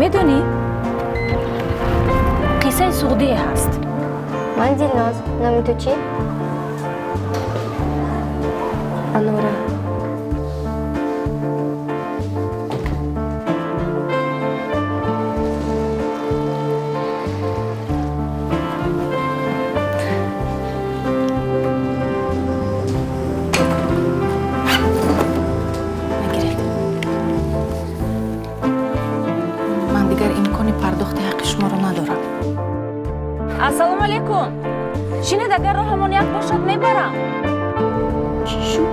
Медонӣ, қиссаи суғдие ҳаст. Ман Дилноз. Номи ту чӣ? Анора. Нагиред, ман дигар имкони пардохти ҳаққи шуморо надорам. Ассалому алайкум, шинед, агар роҳамон як бошад, мебарам. Чӣ шуд?